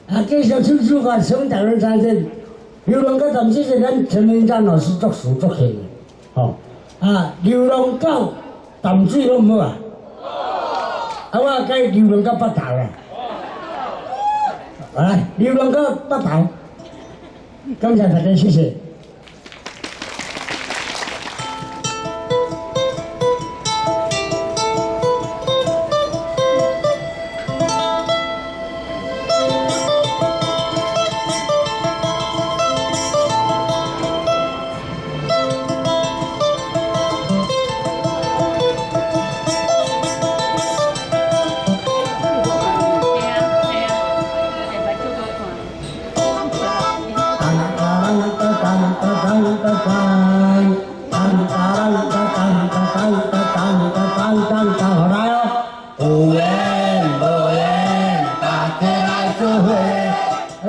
啊，繼續唱首歌，請大家再見。流浪到淡水是咱陳明章老師作詞作曲的，吼啊，流浪到淡水好毋好啊？啊，我改流浪到北投啦。來，流浪到北投，感謝大家，謝謝。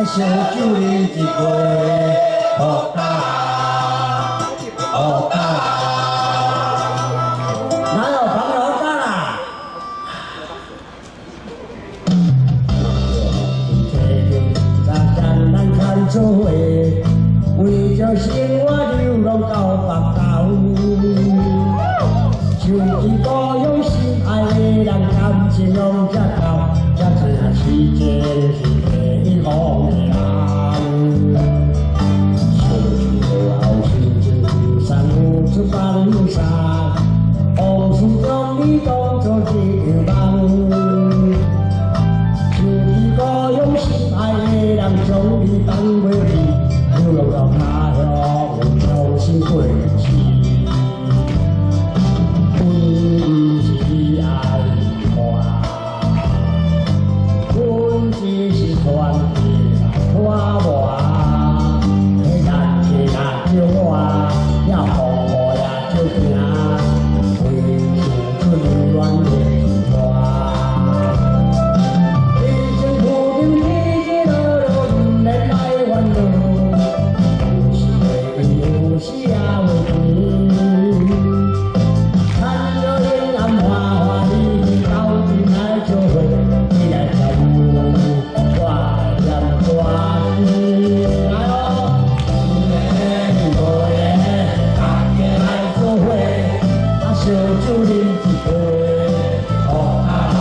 燒酒啉一杯，好干啦，好干啦，哪有朋友干啦？做伙，為著生活流浪到北投，想起故鄉心愛的人，感情攏這厚，才知影痴情是第一風的人。想起後心情山有出放沙，往事將你當作一場夢。想起故鄉心愛的人，將你放袂記，流浪到他鄉，重新過日子。阮毋是愛看，阮只是傳奇來拖磨。彼日天若照我，也風雨也照行，為想出戀的一段。以前苦頂起起落落，毋免愛煩惱，有時會甜，有時也會甜。趁著黑暗歡歡喜喜鬥陣來做伙，你來跳舞，我來念歌詞。來哦，有緣無緣，大家來做伙，啊，燒酒啉一杯，好干啦，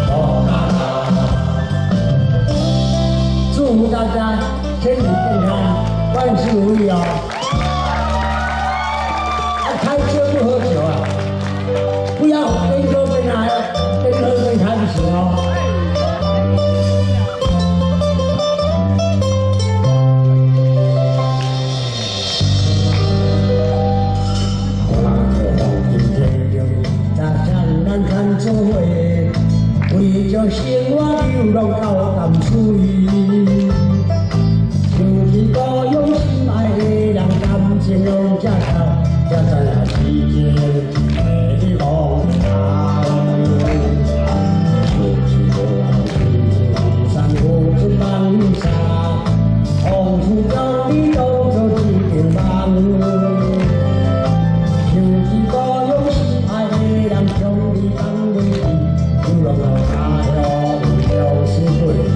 好干啦。祝福大家身體健康，萬事如意哦！啊，開車不喝酒啊，不要邊喝邊開，邊喝邊開不行哦。做伙，為著生活流浪到淡水，想起故鄉心愛的人，感情攏這厚，才知影痴情是第一風的人。想起故鄉心山有出放沙，往事將你當作一場夢。想起故鄉心愛的人，將你放袂記，流浪到他鄉，重新過日子。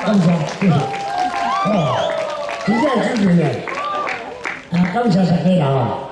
感謝，謝謝。哦，真正支持呢。啊，感謝大家啦。